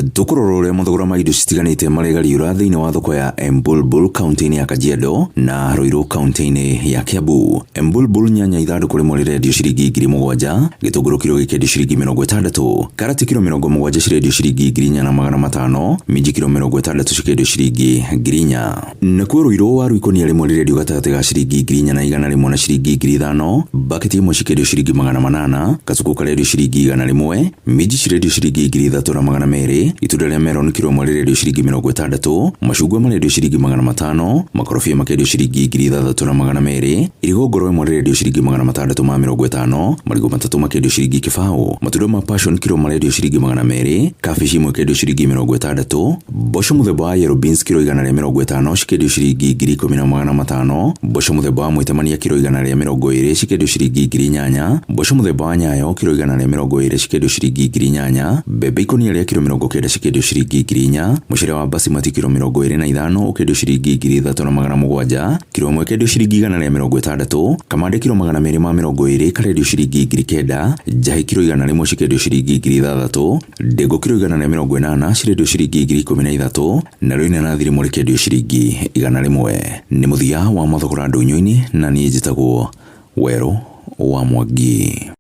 Tũkũrora ũrĩa mathogora ma indo citiganĩte maregariũra thĩinĩ wa thoko ya Embulbul kaunti-inĩ ya Kajiado na Ruiru kaunti-inĩ ya Kiambu. Embulbul nyanya ithandũkũ rĩmwe rĩrendio ciringi 7,000, gĩtũngũrũ kiro gĩkĩendio ciringi 60, karati kiro 70 cirendio ciringi 4,500, minji kiro 60 cikendio ciringi 4,000. Nakuo Ruiru waru ikũnia rĩmwe rĩrendio gatagatĩ ga ciringi 4,100 na ciringi 5,000, baketi ĩmwe cikendio ciringi 800, kasuku karendio ciringi 100, minji cirendio ciringi 3,200, itunda rĩa meroni kiro ĩmwe rĩrendio ciringi 60, macungwa marendio ciringi 500, makorobia makendio ciringi 6,200, irigũ ngoro ĩmwe rĩrendio ciringi 650, marigũ matatũ makendio ciringi 20, matunda ma passion kiro marendio ciringi 200, kabici ĩmwe ĩkendio ciringi 60, mboco mũthemba wa yellow beans kiro 150 cikendio ciringi 10,500, mboco mũthemba wa mwĩtemania kiro 120 cikendio ciringi 8,000, mboco mũthemba wa nyayo kiro 120 cikendio ciringi 8,000, mbembe ikũnia rĩa kiro 90 cikendio ciringi 4,000, mũcere wa basimati kiro 25 ũkendio ciringi 3,700, kiro ĩmwe ĩkendio ciringi 160, kamande kiro 220 karendio ciringi 9,000, njahĩ kiro 100 cikendio ciringi 6,000, ndengũ kiro 180 cirendio ciringi 13,000, narĩo inanathi rĩmwe rĩkendio ciringi 100. Nĩ mũthia wa mathogora ndũnyũ-inĩ na niĩ njĩtagwo Werũ wa Mwangi.